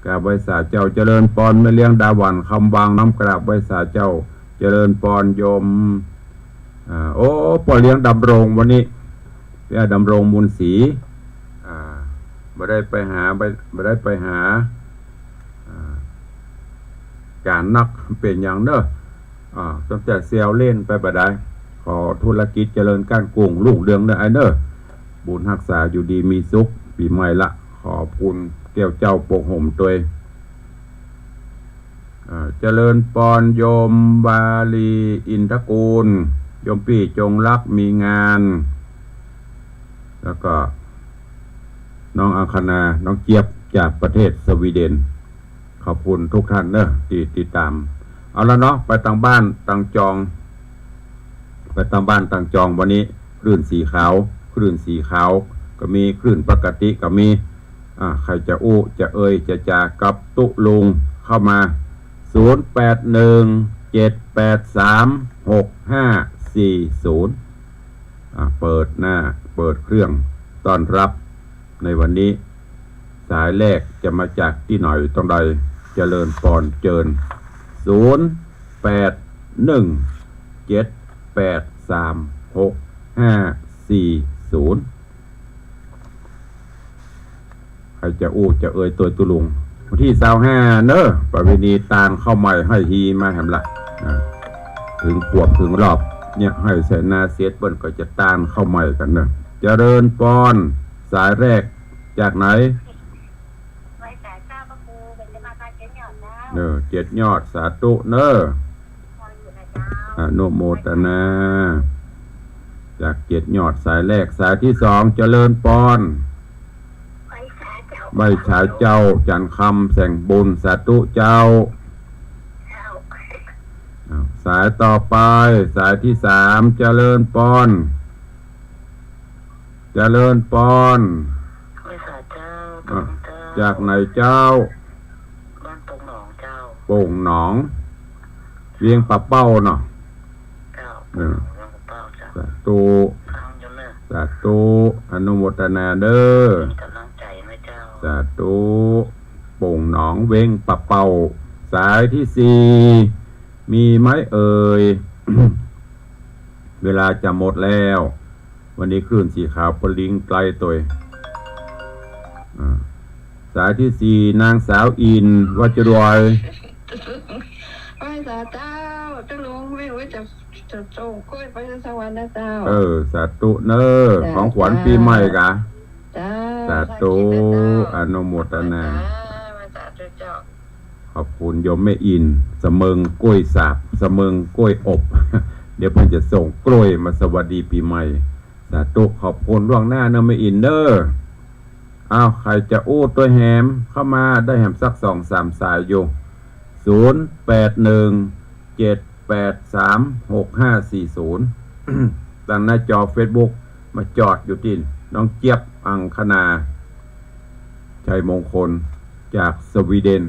กราบไหว้สาเจ้า เจริญปอนแม่เลี้ยงดาหวัน คำวัง น้อมกราบไหว้สาเจ้า เจริญปอนโยม อ่า โอ้ ป้อเลี้ยงดำรง วันนี้ ป้อดำรง มูลศรี อ่า บ่ได้ไปหา บ่ บ่ได้ไปหา อ่า ก๋านนัก เป๋นหยังเน่อ อ่า ตั้งแต่เสี่ยวเล่นไปบ่ได้ ขอธุรกิจเจริญก้านกุ้ง รุ่งเรืองเน่อไอ้เน่อ บุญฮักษาอยู่ดีมีสุข ปี๋ใหม่ละ ขอบคุณแก้วเจ้าปกห่มตวย อ่า เจริญปอนโยมวาลีอินทกูล โยมปี้จงรักมีงาน แล้วก็น้องอังคณา น้องเจี๊ยบจากประเทศสวีเดน ขอบคุณทุกท่านเนอะตี้ติดต๋าม เอาละเนาะ ไปตางบ้านตางจอง ไปตางบ้านตางจอง วันนี้คลื่นสีขาว คลื่นสีขาวก็มี คลื่นปกติก็มี อ่า ใผจะอู้ จะเอ่ย จะจ๋ากับตุ๊ลุงเข้ามา ศูนย์แปดหนึ่ง เจ็ดแปดสาม หกห้าสี่ศูนย์ อ่า เปิดหน้า เปิดเครื่องต้อนรับในวันนี้ สายแรกจะมาจากตี้ไหนตางใด เจริญปอนเจิญ ศูนย์แปดหนึ่ง เจ็ดแปดสาม หกห้าสี่ศูนย์ ใผจะอู้จะเอ่ยตวยตุ๊ลุง วันตี้ซาวห้าเนอะ ประเพณีตานข้าวใหม่ห้อยฮีมาแหมละ อ่า เถิงขวบเถิงรอบ เนี่ย ห้อยใส่นาเสร็จเปิ้นก็จะตานข้าวใหม่กั๋นเนอะ เจริญปอน สายแรกจากไหน ไหว้สาเจ้าพระครูเบญจมาศเจ็ดยอดเจ้า เออ เจ็ดยอด สาธุเนอะ ขออยู่นะเจ้า อนุโมทนา จากเจ็ดยอดสายแรก สายตี้สอง เจริญปอน ไหว้สาเจ้า ไหว้สาเจ้าจันทร์คำแสงบุญ สาธุเจ้า เจ้า อ้าว สายต่อไป สายตี้สาม เจริญปอน เจริญปอน ไหว้สาเจ้า อ่ะ เจ้า จากไหนเจ้า บ้านโป่งหนองเจ้า โป่งหนอง เวียงป่าเป้าเนาะ เจ้า เออ โป่งหนอง เวียงป่าเป้าเจ้า สาธุ ฟังอยู่เนอะ สาธุ อนุโมทนาเด้อ มีก๋ำลังใจ๋ไหมเจ้า สาธุ โป่งหนอง เวียงป่าเป้า สายตี้สี่ มีไหมเอ่ย เวลาจะหมดแล้ว วันนี้คลื่นสีขาวปะลิงไกลตวย อ่า สายตี้สี่ นางสาวอิน วัชรวย ไหว้สาเจ้า ตุ๊ลุง ไม่รู้จะ จะส่งกล้วยไปสวรรค์นะเจ้า เออ สาธุเนอะ จ้า ของขวัญปี๋ใหม่กะ จ้า สาธุ สาธุเจ้า อนุโมทนา ไหว้สาเจ้า ขอบคุณโยมแม่อิน สะเมิงกล้วยสาบ สะเมิงกล้วยอบ เดี๋ยวเปิ้นจะส่งกล้วยมาสวัสดีปี๋ใหม่ สาธุ ขอบคุณล่วงหน้าเนอะแม่อินเนอะ อ้าว ใผจะอู้ตวยแหม เข้ามาได้แหมสักสองสามสายอยู่ ศูนย์แปดหนึ่ง เจ็ดแปดสาม หกห้าสี่ศูนย์ ตางหน้าจอเฟซบุ๊ก มาจอดอยู่ตี้น้องเจี๊ยบ อังคณา ชัยมงคล จากสวีเดน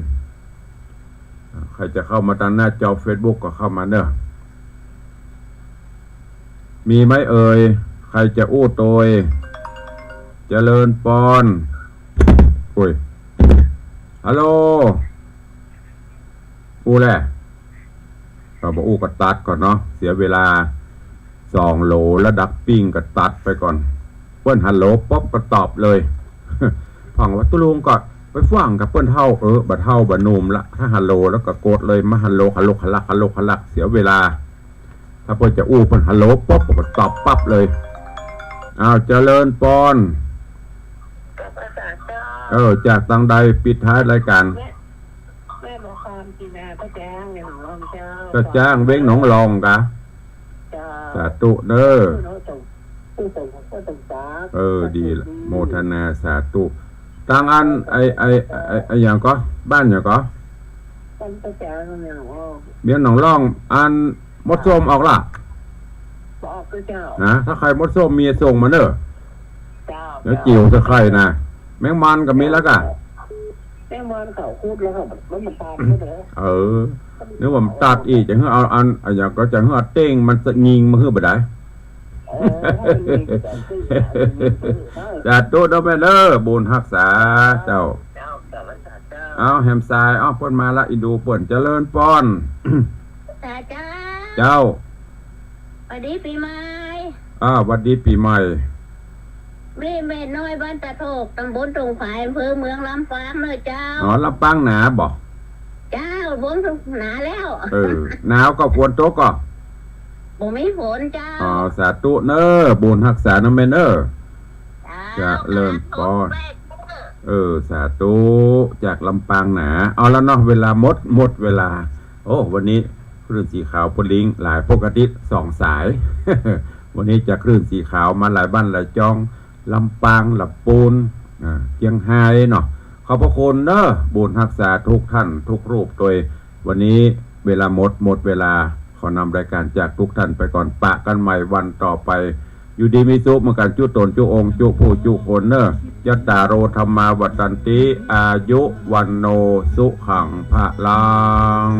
อ่า ใผจะเข้ามาตางหน้าจอเฟซบุ๊กก็เข้ามาเนอะ มีไหมเอ่ย ใผจะอู้ตวย เจริญปอน โอ้ย ฮัลโหล อู้แหละ เออ บ่อู้ก็ตัดก่อนเนาะ เสียเวลา สองโหล แล้วดักปิ้งก็ตัดไปก่อน เปิ้นฮัลโหลป๊บก็ตอบเลย พ่องว่าตุ๊ลุงก็ไปฟั่งกับเปิ้นเฒ่า เออ บ่าเฒ่าบ่าหนุ่มละ ถ้าฮัลโหลแล้วก็กดเลย มาฮัลโหล ฮัลโหล ฮัลลัก ฮัลโหล ฮัลลัก เสียเวลา ถ้าเปิ้นจะอู้ เปิ้นฮัลโหลป๊บก็ตอบปั๊บเลย อ้าว เจริญปอน เจ้า เออ จากตางใด ปิดท้ายรายการ แม่ แม่หมอคอน จีนา ตาจ้าง เวียงหนองลองเจ้า ตาจ้าง เวียงหนองลองกะ เจ้า สาธุเนอะ เออ เนาะ เจ้า เออ ดีละ โมทนาสาธุ ตางอัน ไอ้ ไอ้ ไอ้ ไอ้หยังก่อ บ้านหยังก่อ บ้านพระจางเนี่ย เมียงหนองล่อง อันมดส้มออกละ บ่ออกเจ้า นะ ถ้าใค่มดส้มมีส่งมาเน่อ เจ้า แล้วจิ๋วตะไคร่นะ แมงมันก็มีแล้วก่ะ แมงมันเขาขุดแล้วเขา มัน มันตัดหมดเลย เออ นึกว่ามันตัดอีก จะหื้อเอาอัน อะหยังก่อ จะหื้อเอาเต้งมันสะงิงมาหื้อบ่ได้ โอ้ สาธุเนาะแม่เนาะ บุญฮักษาเจ้า เจ้า สาธุเจ้า เอาแหมสาย เอาเปิ้นมาละ อินดูเปิ้น เจริญปอน สาธุเจ้า เจ้า หวัดดีปี๋ใหม่ อ่า หวัดดีปี๋ใหม่ นี่แม่น้อยบ้านตาโทก ตำบลตงฝาย อำเภอเมืองลำปางเน่อเจ้า อ๋อ ลำปางหนาบ่ เจ้า ฝนหนาแล้ว เออ หนาวก่อ ฝนตกก่อ บ่มีฝนเจ้า อ๋อ สาธุเน่อ บุญฮักษาเนาะแม่เน่อ เจ้า เจริญปอน เออ สาธุ จากลำปางหนา เอาละเนาะ เวลาหมด หมดเวลา โอ้ วันนี้คลื่นสีขาวเปิ้นลิงก์หลาย ปกติสองสาย วันนี้จากคลื่นสีขาวมาหลายบ้านหลายจ้อง ลำปาง ลำปูน อ่า เจียงฮายเนาะ ขอบพระคุณเน่อ บุญฮักษาทุกท่านทุกรูปตวย วันนี้เวลาหมด หมดเวลา ขอนำรายการจากทุกท่านไปก่อน ปะกั๋นใหม่วันต่อไป อยู่ดีมีสุขเหมือนกั๋น จุ๊ต๋นจุ๊องค์ จุ๊ผู้จุ๊คนเน่อ ยัตตาโร ธัมมา วัฑฒันติ อายุ วัณโณ สุขัง พะลัง